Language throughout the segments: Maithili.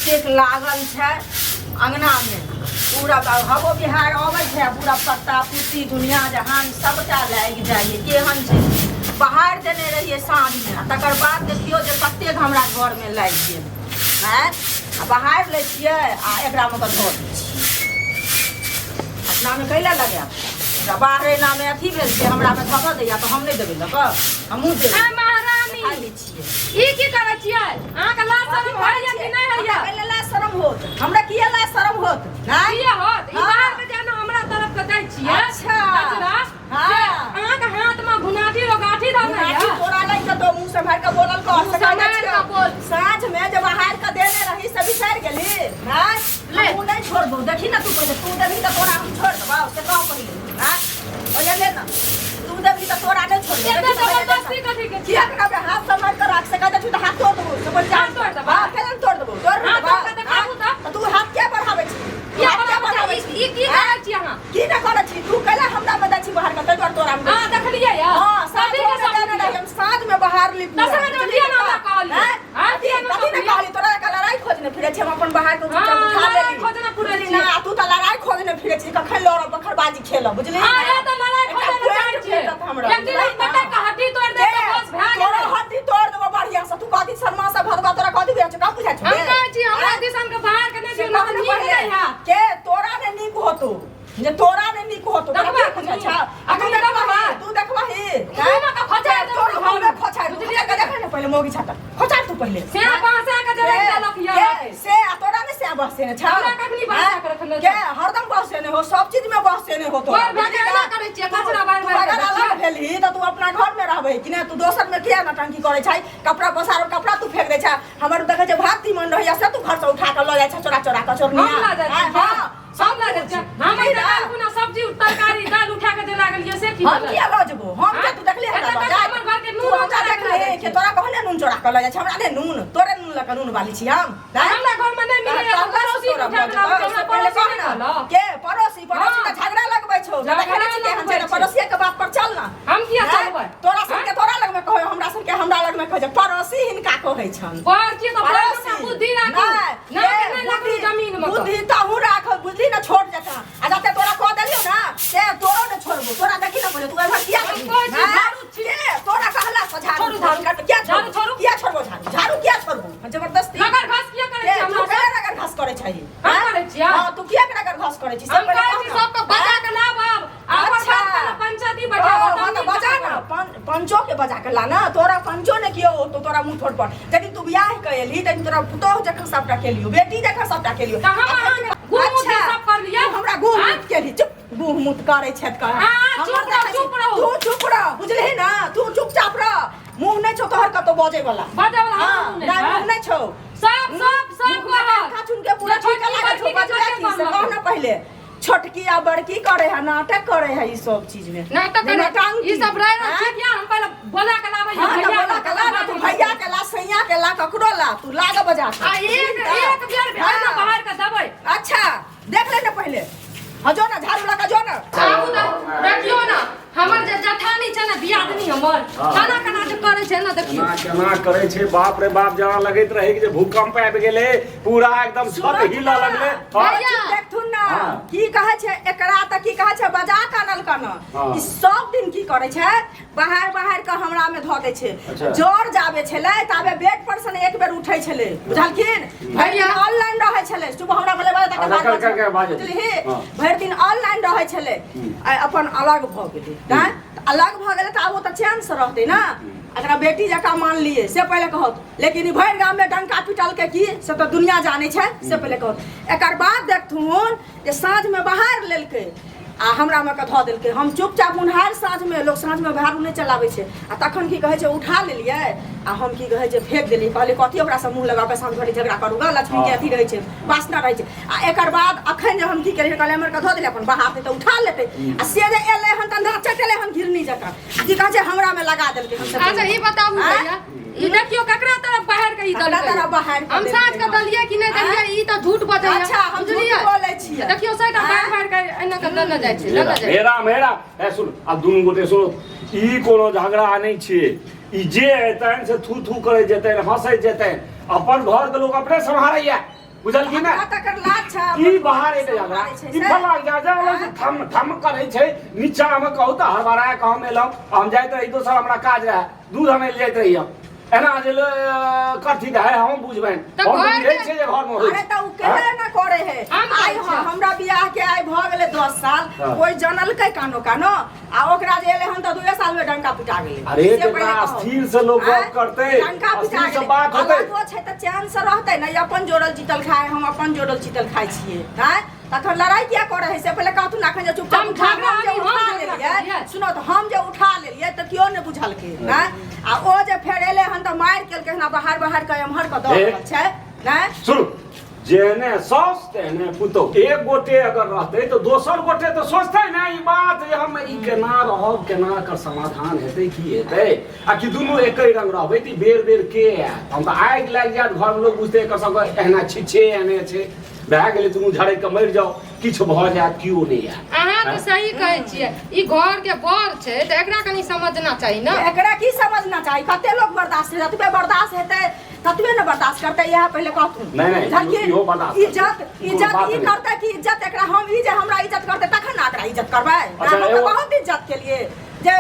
कतेक लागल छै अङ्गनामे पूरा हवो बिहार अबै छै आ पूरा पत्ता पुत्ती दुनिया जहान सबटा लागि जाइए। केहन छै, बाहर देने रहियै साँझमे आ तकर बाद देखियौ जे कतेक हमरा घरमे लागि गेल। आँय, आ बाहर लै छियै आ एकरामे कऽ धऽ दै छियै। अपनामे कैला लगायब? एकरा बाहर एनामे अथी भेल छै, हमरामे धऽ धऽ दैया तऽ हम नहि देबै लऽ कऽ, हमहूँ देबै। आ महारानी, खा लै छियै। ई की करै छियै? अहाँके लाज शरम होइया कि नहि होइया? हमरा कैला लाज शरम होत? हमरा किया लाज शरम होत? नहि किया होत? ई हाँ। बाहर के जाना हमरा तरफ के दै छियै। अच्छा। कचरा हाँ। से अहाँके हाथ में घुनाठी रोगाठी रहलै मुनाठी या तोरा लग के तो मुंह सम्हार के बोलल कर। मुंह सम्हार के बोल। साँझ में जब हार के देने रही से बिसर गेली? नहीं। ले। हम नहीं छोड़बो, देखी ना तू पहिले, तू देबही त तोरा हम छोड़ देबौ से कह पहिले। हां, ओले ले ना, तू देबही त तोरा नहीं छोड़बो। एते देखी तो पहिले। जबरदस्ती कथी के? किया के हमरा हाथ सम्हार के राख सकै त तू हाथ तोड़ देबो समझ जा। हाथ तोड़ देबो? हां, केना तोड़ देबो? तोड़ हाथ देबो। तोड़ के देखाबू तऽ। त तू हाथ किया बढ़ाबै छी? किया हाथ किया बढ़ाबै बढ़ाबै छी? छी? ई की करै छी अहाँ? की ना करै छी? तू कैला हमरा में दै छी बाहर के, तै दुआरे तोरा हम दै अहाँ छी। देखलियै या? हाँ, साँझ कथी के में सब देने रही हम, साँझ में बाहर ली पूरा। तऽ साँझ में किया ना हमरा कहलियै? हैं? हैं? कथी किया ना कथी ने कहलियै? कहली? तोरा एकर लड़ाई खोजने फिरै छी, हम अपन बाहर के चुपचाप हाँ, उठा लड़ाई लेली। खोजने फिरै बुझली छी। ना, तू तऽ लड़ाई खोजने फिरै छी, कखन लड़ब, बखरबाजी खेलब, बुझली? हाँ, ए तऽ लड़ाई एकटा खोजने point जाइ छियै। भेटत हमरा, एक दिन बुझली हम पटक ना? के हड्डी तोड़ि देब तऽ बस भए तोरा गेलै। हड्डी तोड़ देबो बढ़िया से। तू कथी शर्मा से भदवा, तोरा कथी बुझाइ छौ? कम बुझाइ छौ हम बे? कहै छी हमरा हैं? दिसन के बाहर के नहि से दियौ, नहि कह तऽ ने नीक पहिले। नहि हैत। के तोरा ने नीक होतो, जे तोरा ने नीक होतो, तोरा देखबा की बुझाइ छौ? आ तू अखन देखबही, देखबा। तू देखबही। मुँहमे के खोचारि देबौ तोरा झाड़ू। मुँहमे खोचारि देबौ। खोचारि के देख ने पहिले, मौगी छाता खोचारि तू पहिले। से बाँसा के जे रखि देलक यऽ। के से आ तोरा ने से बहसे ने छौ? हमरा कखनी बहसा के रखने के छौ? हरदम बहसे ने हो, सब चीज में बहसे ने हो तोरा। बार बार एना करै छियै, कचरा बार तू बार अगर करै अलग छियै। भेलही तऽ तू अपना घर में रहबही कि नहि? तू दोसर में किया नटंकी करै छै? कपड़ा पसार, कपड़ा तू फेंक दै छै। हमर देखै छै भात तीमन रहैया से तू घर से उठा कऽ लऽ जाइ छै चोरा चोरा कऽ, चोरनिया। हम लऽ जाइ छियै? हँ। हम लऽ जाइ छियै? हम एहि दालि खुना सब्जी तरकारी दालि उठा के जे लागलियै से की हम भेलै? किया लऽ जेबो? हम हाँ? के तू देखली हमरा एतऽ लऽ तक जाइत? हमर घरके तू नून हमरा चोरा के लऽ देखली जाइ कि छियै। तोरा कहने नून चोरा कऽ लऽ जाइ छै? हमरा नहि नून, तोरे नून लऽ कऽ नून वाली छी हम, नहि? हमरा घरमे नहि मिलैया तऽ तोरा पड़ोसी तोरा उठा के लाबै छै, हमरा से पहिले पड़ोसी कह नहि ना। कहलक। के पड़ोसी? पड़ोसी हाँ। तऽ झगड़ा लगबै छौ। झगड़ा देखै नहि छी केहन छै? लगबै छै। पड़ोसिये के बात पर चल ना। हम किया हैं? चलबै? तोरा सबके तोरा लगमे कहै, हमरा सबके हमरा लगमे कहै छै, पड़ोसी हिनका कहै छन। पर छियै तऽ पड़ोसी। पड़ोसी बुद्धि राखू। नहि, ना ए, नहि लगलू बुद्धि- जमीन मे तऽ। बुद्धि तहू राख, बुझली ना, छोट जकाँ। आ जते तोरा कह देलियौ ना से तोरो ने छोड़बो। तोरा देखी ना बोले, तू एम्हर किया हम गेलही? कहै छी, हैं? झाड़ू छी। के तोरा कहला से झाड़ू छोड़ू, झाड़ू। करके किया झाड़ू छोड़ू। किया छोड़बो झाड़ू? झाड़ू किया छोड़बो? जबरदस्ती रगड़ घास किया करै के छियै तू हमरा केना से? रगड़ घास करै छही? हम हैं? करै छियै? हां, तू किया रगड़ घास करै छी से हम पहिले कहै कह छी ना। सबके बजा के लाब आब। आ ओकर अच्छा। बाद पहिले पंचायती बैठाबऽ, हाँ, तब तऽ नीक बजा जकाँ ना करब। पंचो के बजा के ला ना। तोरा पंचो ने कियो तो तोरा मुंह ठोर पर यदि तू बियाह के एलही तनि तोरा पुतोह जखन सबटा केलियो, बेटी जखन सबटा केलियो। तऽ हम अहाँके गुह मुत अच्छा, सब कर लिअ। तू हमरा गुह आँ? मुत केलही? चुप, गुह मुत करै छथि कह। आँ, हमर चुप रह, देखै छी- चुप रहू। तू चुप रह, बुझलिही ना? तू चुपचाप रह। मुंह नहि छौ तोहर कतौ बजै वाला? बजै वाला हमर हाँ, मुँह नहि नहि, छै। मुँह नहि छौ। सब सब सब मुँह में कहत। कंठा चुन के पूरा जे ठीक छोटकी लागै छौ बड़की के बजबै छोटे की से कहलक। कह ना पहिले। छोटकी आ बड़की करे है, नाटक करे है ई सब चीज में। नाटक करे नौटंकी। ई सब रह रहल आँय? छी किया? हम पहिले बोला के लाबै हाँ, तऽ भैया बोला के ला ना, तू भैया के ला, सैया के ला, ककरो ला, तू लाग बजा के। आ एक एक बेर भेल ना हाँ। बाहर के देबै। अच्छा, देख ले ना पहिले। हाँ, जो ना झाड़ू लगा, जो ना। आबू तऽ देखियौ ना, हमर जे जेठानी छै ने, दियादनी हमर, केना केना जे करै छै ने, देखियौ। केना केना करै छै, बाप रे बाप, जेना लगैत रहै कि जे भूकंप आबि गेलै, पूरा एकदम छत हिलऽ लगलै। हाँ। भैया। देखथुन ना। हाँ। की कहै छै एकरा तऽ की कहै छै, बजा कानल कन। हाँ। ई सब दिन की करै छै, बाहर बाहर के हमरा में धऽ दै छै। अच्छा। जर जाबे छलै ताबे बेड पर से एक बेर उठै छलै, बुझलखिन? भरि दिन ऑनलाइन रहै छलै। सुबह हमरा बोले तकर हाँ, बाद कर- कर- कर बाजै। बुझलिही? हाँ। भरि दिन ऑनलाइन रहै छलै आ अपन अलग भऽ गेलै। तैं तऽ अलग भऽ गेलै तऽ आब ओ तऽ चैन से रहतै ना। एकरा बेटी जकाँ मानलियै से पहिले कहत, लेकिन ई भरि गाममे डंका पिटलकै की से तऽ दुनिया जानै छै, से पहिले कहत। एकर बाद देखथुन जे साँझमे बाहर लेलकै आ हमरा मे के धऽ देलकै। हम चुपचाप मुन्हार, साँझमे लोक साँझमे झाड़ू नहि चलाबै छै। आ तखन की कहै छै, उठा लेलियै आ हम की कहै छै फेंक देलियै। कहलियै कथी ओकरासँ मुँह लगा कऽ साँझ भरि झगड़ा करू ग, लक्ष्मीके अथी रहै छै, वासना रहै छै। आ एकर बाद अखन जे हम की केलियै, कहलियै हमर के धऽ देलियै, अपन बाहर तऽ उठा लेतै। आ से जे एलै हन तऽ नाचैत एलै हन घिरनी जकाँ, आ की कहै छै हमरा मे लगा देलकै। हम सब अच्छा, ई बताबू आँय? भैया, ई देखियौ ककरा तरफ बाहर के ई ककरा देलकै? तरफ बाहर के हम साँझ के देलकै? देलियै कि नहि देलियै? ई तऽ झूठ बजैया। अच्छा, हम झूठ बुझलियै? बोलै छियै। देखियौ सैटा आँय? बाहर बाहर के एना के लेने जाइ छै, लेने जाइ छै। हे राम, हे राम, ए सुन, आब दुनू गोटे सुन, ई कोनो झगड़ा नहि छियै। ई जे एतनि से थू थू करै जेतनि, हंसैत जेतनि। अपन घर के लोक अपने सम्हारैया। बुझलखिन ने हमरा तकर लाज छै की बाहर एते झगड़ा छै ई से। फला जा जा वाला से थम थम करै छै नीचा मे कहू तऽ हड़बड़ा कऽ हम एलहुँ हम जाइत रही दोसर हमरा काज रहए दूध आनै लए जाइत रही हम एना जे करथि तऽ है हम बुझबनि तऽ हम तऽ घर बुझै छियै जे घरमे होइ अरे तऽ उ केना ना करे है हम आइ करै छियै। हमरा बियाह के आइ भऽ गेलै 10 साल हाँ। कोई जनलकै कानो कानो आ ओकरा जे एलै हन तऽ 2 साल में डंका पिटा गेलै अरे से जेकरा पहिले कहू। स्थिर से लोग गप आँय? करतै, डंका पिटा स्थिर से गेलै बात होतै। अलगो छै तऽ चैन से रहतै ने ई अपन जोड़ल जीतल खाय हम अपन जोड़ल जीतल खाय छियै आँय तखन लड़ाई किया करे है से पहिले कहथुन अखन जे चुपचाप हम उठा झगड़ा हम जे हम उठा झगड़ा लेलियै करियै। सुनो तऽ हम जे उठा लेलियै तऽ केओ नहि बुझलकै आँय आ ओ जे फेर एलै हन तऽ मारि केलकै हन आ बाहर बाहर के एम्हर के दऽ हे। रहल छै आँय सुनू जेहने साउस तेहने पुतोह एक गोटे अगर रहतै तऽ दोसर गोटे तऽ सोचतै ने ई बात जे हम ई केना रहब केना एकर समाधान हेतै की हेतै आ कि दुनू एके रंग रहबै तऽ ई बेर बेर के आयत हम तऽ आगि लागि जायत घरमे लोक बुझतै एकर सबके एहना छिछे एहने छै भए गेलै दुनू झड़कि कऽ मरि जाउ किछु भऽ जायत केओ नहि आयत अहाँ तऽ सही कहै छियै ई घर के बड़ छै तऽ एकरा कनि समझना चाही ने एकरा की समझना चाही कते लोक बर्दाश्त हेतै जतबे बर्दाश्त हेतै ततबे ने बर्दाश्त करतै इएह पहिले कहथुन नहि, नहि, बुझलखिन? इहो बर्दाश्त इज्जत करतै। कोनो इज्जत बात ई नहि। करतै कि इज्जत एकरा हम ई जे हमरा इज्जत करतै तखन ने एकरा इज्जत करबै अच्छा, हम तऽ एगो- बहुत इज्जत केलिए जे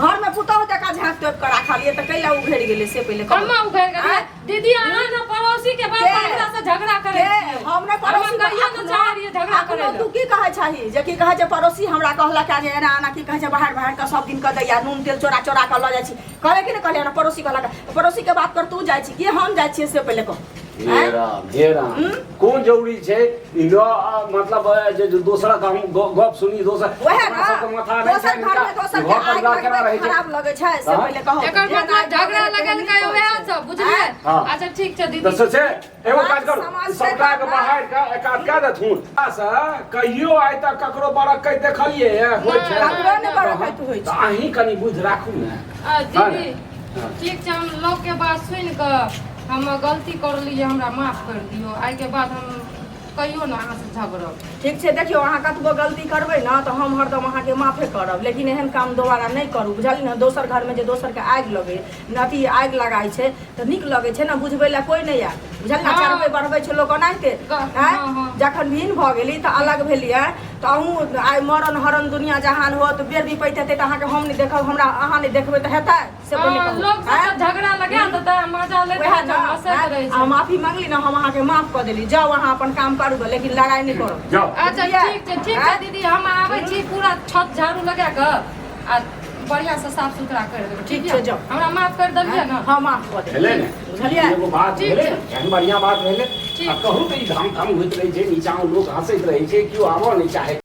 घर में पुतहु जकाँ झाँपि तोपि कऽ राखलियै तऽ कैला उघड़ि गेलै से पहिले कहू। कम्मा उघैर गेलै आँय? दीदी अहाँ ने पड़ोसी के बात के? हमरा से झगड़ा करै के छियै हम ने पड़ोसी हम कहियो ने चाहै रहियै झगड़ा करै तू की कहै छही जे की कहै छै पड़ोसी हमरा कहलक जे एना एना की कहै छै बाहर बाहर के सब दिन कऽ दैया नून तेल चोरा चोरा कऽ लऽ जाइ छी कहले कि ने कहले ना पड़ोसी कहलक पड़ोसी के बात कर तू जाइ छी कि हम जाइ छियै से पहिले कह हे राम हे राम कोन जरूरी छै ई ल मतलब जे जे दोसरक हम गप सुनी दोसर वएह अपना ना सबके माथा नहि दोसर छै घर में हिनका, दोसर घर के आगि परिवार केना लगबै रहै छै खराब लगै छै से हाँ? पहिले कहू एकर जेना मतलब आगि झगड़ा लगबै लगल नीक के होइ वएह छै। सब बुझलियै आँय? हाँ। अच्छा ठीक छै तऽ दीदी से छै एगो बात काज करू समझतै सबटा के तब ना। बाहर के एकाध कए देथुन से कहियो आइ तक ककरो बरकैत देखलियै होइ छै ककरो नहि बरकैत होइ तऽ छै अहीं कनि बुझि राखू ने आ, दीदी हाँ। ठीक छै हम लोकके बात सुनि कऽ हम गलती करलियै हमरा माफ कर दियौ आइके बाद हम कहियो ने अहाँसँ झगड़ब ठीक छै देखियौ अहाँ कतबो गलती करबै ने तऽ हम हरदम अहाँके माफे करब लेकिन एहन काम दोबारा नहि करू बुझलियै ने दोसर घरमे जे दोसरके आगि लगै अथी आगि लगाइ छै तऽ नीक लगै छै ने बुझबै लए कोइ नहि आयत बुझल ने हँ। चढ़बै बढ़बै छै लोक ओनाहिते हँ, हँ। जखन भिन्न भऽ गेली तऽ अलग भेलियै तऽ अहूँ आइ मरण हरण दुनिया जहान होत बेर विपैत हेतै तऽ अहाँके हम नहि देखब हमरा अहाँ नहि देखबै तऽ हेतै से पहिले हँ, कहू लोक सब आँय? तऽ झगड़ा लगा देतै आ मजा लैत वएह रहै छै ने हँसैत आँय? रहै आ छै माफी मांगली ने हम अहाँके माफ कऽ देली जाउ अहाँ अपन काम करू गे, लेकिन लड़ाइ नहि करब जाउ अच्छा बुझलियै? ठीक छै ठीक छै आँय? दीदी हम आबै छी पूरा छत झाड़ू लगा कऽ आ बढ़िया से साफ सुथरा कर देबै ठीक ठीक छै, छै जाउ। हमरा माफ कर देलियै ने हँ माफ कऽ देली भेलै ने बुझलियै एगो बात ठीक भेलै छै। ने केहन बढ़िआँ बात भेलै ठीक। आ कहू तऽ ई धाम धाम होइत रहै छै नीचाँ लोक हँसैत रहै छै केओ आबऽ नहि चाहै